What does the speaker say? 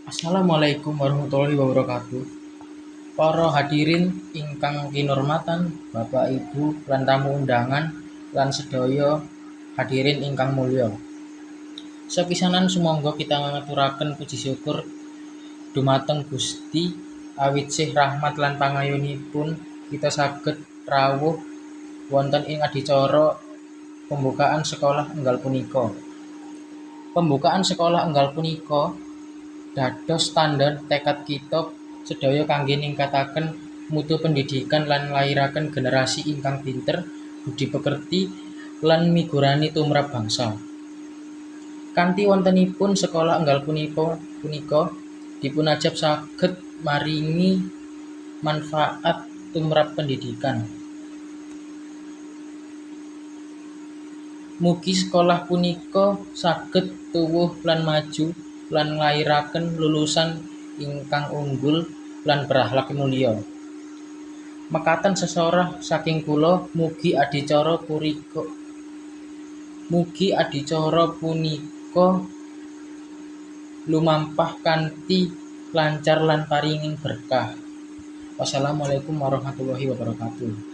Assalamualaikum warahmatullahi wabarakatuh. Para hadirin ingkang kinurmatan, Bapak Ibu lan tamu undangan lan sedaya hadirin ingkang mulya. Sepisanan sumangga kita ngaturaken puji syukur dumateng Gusti awit sih rahmat lan pangayunipun kita saged rawuh wonten ing adicara pembukaan sekolah enggal punika. Pembukaan sekolah enggal punika dados tandha tekad kita sedaya kangge ningkataken mutu pendidikan lan nglairaken generasi ingkang pinter, budi pekerti lan migunani tumrap bangsa. Kanthi wontenipun sekolah enggal punika dipunajab saged maringi manfaat tumrap pendidikan. Mugi sekolah punika saged tuwuh lan maju lan nglairaken lulusan ingkang unggul lan berakhlak mulya. Mekaten sesorah saking kula, mugi adicara punika lumampah kanthi lancar lan paringin berkah. Wassalamualaikum warahmatullahi wabarakatuh.